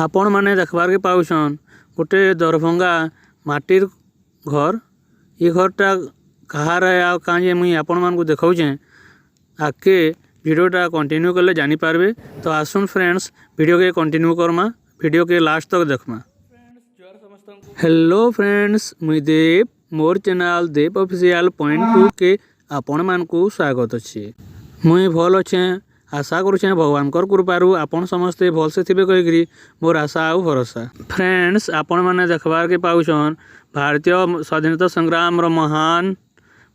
ଆପଣମାନେ ଦେଖବାର୍କେ ପାଉଛନ୍ ଗୋଟେ ଦରଭଙ୍ଗା ମାଟିର୍ ଘର୍। ଇ ଘରଟା କାହାର ଆଉ କାଁ ଯେ, ମୁଇଁ ଆପଣମାନଙ୍କୁ ଦେଖଉଛେଁ। ଆଗ୍କେ ଭିଡ଼ିଓଟା କଣ୍ଟିନ୍ୟୁ କଲେ ଜାନିପାରବେ। ତ ଆସୁନ୍ ଫ୍ରେଣ୍ଡସ୍, ଭିଡ଼ିଓକେ କଣ୍ଟିନ୍ୟୁ କର୍ମା, ଭିଡ଼ିଓକେ ଲାଷ୍ଟ ତକ୍ ଦେଖ୍ମା। ହ୍ୟାଲୋ ଫ୍ରେଣ୍ଡସ୍, ମୁଇଁ ଦେବ। ମୋର୍ ଚ୍ୟାନେଲ୍ ଦେବ ଅଫିସିଆଲ୍ ପଏଣ୍ଟ ଟୁ କେ ଆପଣମାନଙ୍କୁ ସ୍ୱାଗତ ଅଛି। ମୁଇଁ ଭଲ୍ ଅଛେଁ। ଆଶା କରୁଛେଁ ଭଗବାନଙ୍କର କୃପାରୁ ଆପଣ ସମସ୍ତେ ଭଲସେ ଥିବେ କହିକିରି ମୋର୍ ଆଶା ଆଉ ଭରସା। ଫ୍ରେଣ୍ଡସ୍, ଆପଣମାନେ ଦେଖବାର୍କେ ପାଉଛନ୍ ଭାରତୀୟ ସ୍ୱାଧୀନତା ସଂଗ୍ରାମର ମହାନ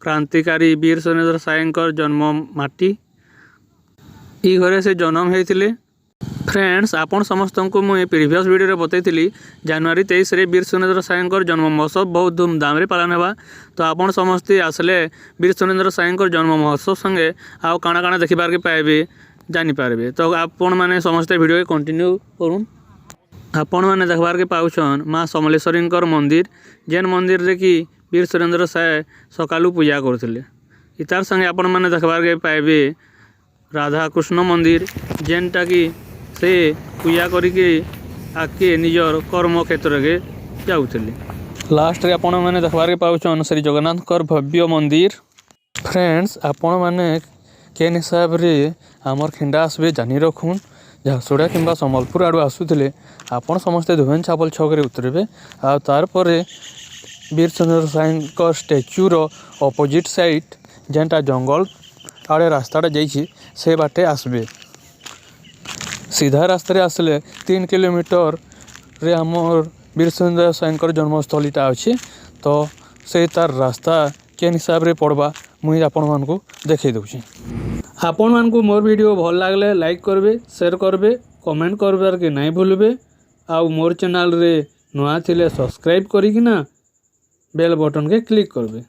କ୍ରାନ୍ତିକାରୀ ବୀର ସୁରେନ୍ଦ୍ର ସାଏଙ୍କର ଜନ୍ମ ମାଟି। ଇ ଘରେ ସେ ଜନ୍ମ ହେଇଥିଲେ। ଫ୍ରେଣ୍ଡସ୍, ଆପଣ ସମସ୍ତଙ୍କୁ ମୁଇଁ ପ୍ରିଭିୟସ୍ ଭିଡ଼ିଓରେ ବତେଇଥିଲି, ଜାନୁଆରୀ 23ରେ ବୀର ସୁରେନ୍ଦ୍ର ସାଏଙ୍କର ଜନ୍ମ ମହୋତ୍ସବ ବହୁତ ଧୁମଧାମରେ ପାଳନ ହେବା। ତ ଆପଣ ସମସ୍ତେ ଆସିଲେ ବୀର ସୁରେନ୍ଦ୍ର ସାଏଙ୍କର ଜନ୍ମ ମହୋତ୍ସବ ସାଙ୍ଗେ ଆଉ କାଣା କାଣା ଦେଖିବାର୍କେ ପାଇବେ, ଜାନିପାରିବେ। ତ ଆପଣମାନେ ସମସ୍ତେ ଭିଡ଼ିଓ କଣ୍ଟିନ୍ୟୁ କରୁନ୍। ଆପଣମାନେ ଦେଖବାର୍କେ ପାଉଛନ୍ ମା ସମଲେଶ୍ୱରୀଙ୍କର ମନ୍ଦିର, ଯେନ୍ ମନ୍ଦିରରେ କି ବୀର ସୁରେନ୍ଦ୍ର ସାଏ ସକାଳୁ ପୂଜା କରୁଥିଲେ। ଇତାର ସାଙ୍ଗେ ଆପଣମାନେ ଦେଖବାର୍କେ ପାଇବେ ରାଧାକୃଷ୍ଣ ମନ୍ଦିର, ଯେନ୍ଟା କି ସେ ପୂଜା କରିକି ଆଗ୍କେ ନିଜର କର୍ମ କ୍ଷେତ୍ରକେ ଯାଉଥିଲେ। ଲାଷ୍ଟରେ ଆପଣମାନେ ଦେଖବାର୍କେ ପାଉଛନ୍ ଶ୍ରୀ ଜଗନ୍ନାଥଙ୍କର ଭବ୍ୟ ମନ୍ଦିର। ଫ୍ରେଣ୍ଡସ୍, ଆପଣମାନେ କେନ୍ ହିସାବରେ ଆମର୍ ଖିଣ୍ଡା ଆସିବେ ଜାନି ରଖୁନ୍। ଝାରସୁଗୁଡ଼ା କିମ୍ବା ସମ୍ବଲପୁର ଆଡ଼ୁ ଆସୁଥିଲେ ଆପଣ ସମସ୍ତେ ଧୋବେନ୍ ଛାବଲ ଛକରେ ଉତରିବେ ଆଉ ତାର୍ ପରେ ବୀର ସୁରେନ୍ଦ୍ର ସାଏଙ୍କ ଷ୍ଟାଚ୍ୟୁର ଅପୋଜିଟ୍ ସାଇଡ଼୍ ଯେନ୍ଟା ଜଙ୍ଗଲ ଆଡ଼େ ରାସ୍ତାଟା ଯାଇଛି, ସେ ବାଟେ ଆସିବେ। ସିଧା ରାସ୍ତାରେ ଆସିଲେ 3 କିଲୋମିଟରରେ ଆମର୍ ବୀର ସୁରେନ୍ଦ୍ର ସାଏଙ୍କର ଜନ୍ମସ୍ଥଳୀଟା ଅଛି। ତ ସେ ତାର୍ ରାସ୍ତା କେନ୍ ହିସାବରେ ପଡ଼ବା, ମୁଇଁ ଆପଣମାନଙ୍କୁ ଦେଖେଇ ଦଉଛେ। ଆପଣମାନଙ୍କୁ ମୋର୍ ଭିଡ଼ିଓ ଭଲ୍ ଲାଗଲେ ଲାଇକ୍ କରିବେ, ସେୟାର କରିବେ, କମେଣ୍ଟ କରବାର୍କେ ନାଇଁ ଭୁଲବେ ଆଉ ମୋର୍ ଚ୍ୟାନେଲ୍ରେ ନୂଆ ଥିଲେ ସବସ୍କ୍ରାଇବ୍ କରିକିନା ବେଲ୍ ବଟନ୍କେ କ୍ଲିକ୍ କରିବେ।